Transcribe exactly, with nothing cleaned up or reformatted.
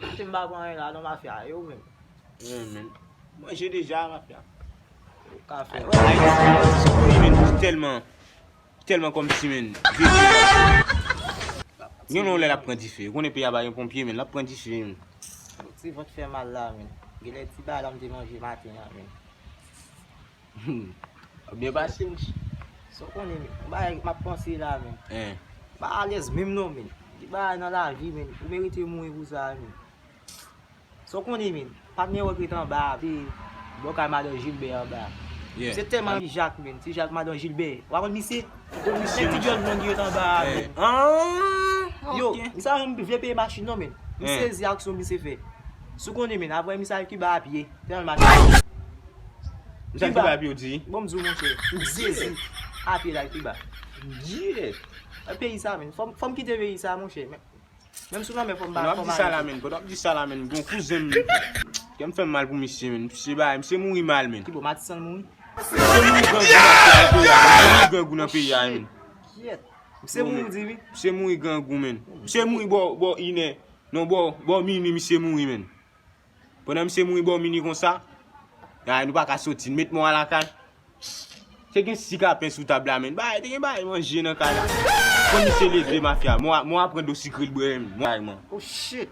Kote m pa pran anyen la non mafya, e ou menm? Mwen menm. Manje deja mafya. Ou ka fè. Ayiti, men, tèlman, tèlman kòmsi, men. Gen yon lè l ap pran dife. Ou konnen peyi a pa gen ponpye, men l ap pran dife, men. Ti vant fè mal la, men. Genlè ti bagay la m te manje maten an, men. Byen pase, monchè. Sa w konnen, men. Yon bagay m ap panse la, men. Hein. M pa alèz menm non, men. Gen bagay nan lavi, men. Ou merite mouri pou sa, men. Sa w konnen, men. Patnè w k ret anba a, te bò kay madan Jilbè anba a. Yeah. Se tèlman Ti Jak, men. Ti Jak, madan Jilbè. Ou pa konn misye? Ou konn misye, nèg ti jòn long ki ret anba a, men. Ah, yo, ok. Misye pa janm vle peye machin non, men. M sezi ak sa misye fè. Si w konnen, men, apre misye al Kiba a pye. Tèlman machin. Misye al Kiba a pye, w di? Bon, m di w, monchè. M sezi. A pye l al Kiba. Yeah. E peyi sa, men. Fò m, fò m kite peyi sa, monchè. Men, menm si w nan men, fò m ba, fò m ba. Pandan w ap di sa la, men. Pandan w ap di sa la, men. Gon kouzen m. Kè m fè m mal pou misye, men. Misye ba, misye mouri mal, men. Ki bò, Matisan l mouri? Misye mouri grangou nan peyi a, men. Kyèt. Misye mouri, di wi. Misye mouri grangou, men. Misye mouri bò, bò inè. Non, bò, bò mini, misye mouri, men. Pandan misye mouri bò mini konsa, ay, nou pa ka soti, n met mò a lakay. Te gen sik a pen sou tab la, men. Bay, te gen bay manje nan kay la. Kon misye leve, mafya. Mò a, mò a pran dlo sikre l bwè, men. Mò a, man. Oh, shit.